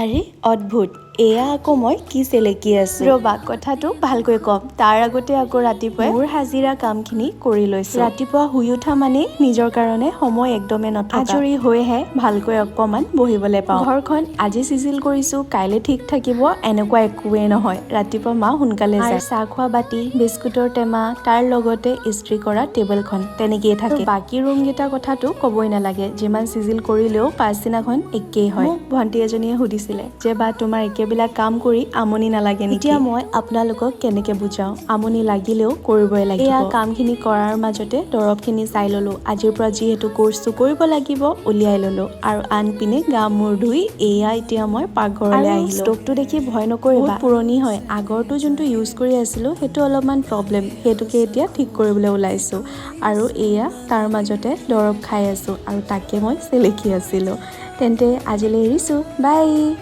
আৰে অদ্ভুত, এয়া আকৌ মই কি চেলেকি আছো? ৰ'বা, কথাটো ভালকৈ ক'ম। তাৰ আগতে আকৌ ৰাতিপুৱাই মোৰ হাজিৰা কামখিনি কৰি লৈছো। ৰাতিপুৱা শুই উঠা মানেই নিজৰ কাৰণে সময় একদমেই নথকা। আজৰি হৈহে ভালকৈ অকণমান বহিবলৈ পাওঁ। ঘৰখন আজি চিজিল কৰিছো, কাইলৈ ঠিক থাকিব, এনেকুৱা একোৱেই নহয়। ৰাতিপুৱা মা সোনকালে যায়। চাহ খোৱা বাতি, বিস্কুটৰ টেমা, তাৰ লগতে ইস্ত্ৰি কৰা টেবুলখন তেনেকেই থাকে। বাকী ৰুমকেইটাৰ কথাটো ক'বই নালাগে, যিমান চিজিল কৰিলেও পাছদিনাখন একেই হয়। মোক ভণ্টি এজনীয়ে সুধিছিলে যে বা, তোমাৰ একেবিলাক কাম কৰি আমনি নালাগে নেকি? এতিয়া মই আপোনালোকক কেনেকে বুজাওঁ? আমনি লাগিলেও কৰিবই লাগিব। এয়া কামখিনি কৰাৰ মাজতে দৰৱখিনি চাই ললো। আজিৰ পৰা যিহেতু কোৰ্চটো কৰিব লাগিব, উলিয়াই ললো। আৰু আনপিনে গা মূৰ ধুই এয়া এতিয়া মই পাকঘৰলৈ আহিলো। ষ্টভটো দেখি ভয় নকৰিবা, পুৰণি হয়। আগৰটো যোনটো ইউজ কৰি আছিলো, সেইটো অলপমান প্ৰব্লেম, সেইটোকে এতিয়া ঠিক কৰিবলৈ ওলাইছো। আৰু এয়া তাৰ মাজতে দৰৱ খাই আছো আৰু তাকে মই চেলেকি আছিলো। তেন্তে আজিলৈ এৰিছো, বাই।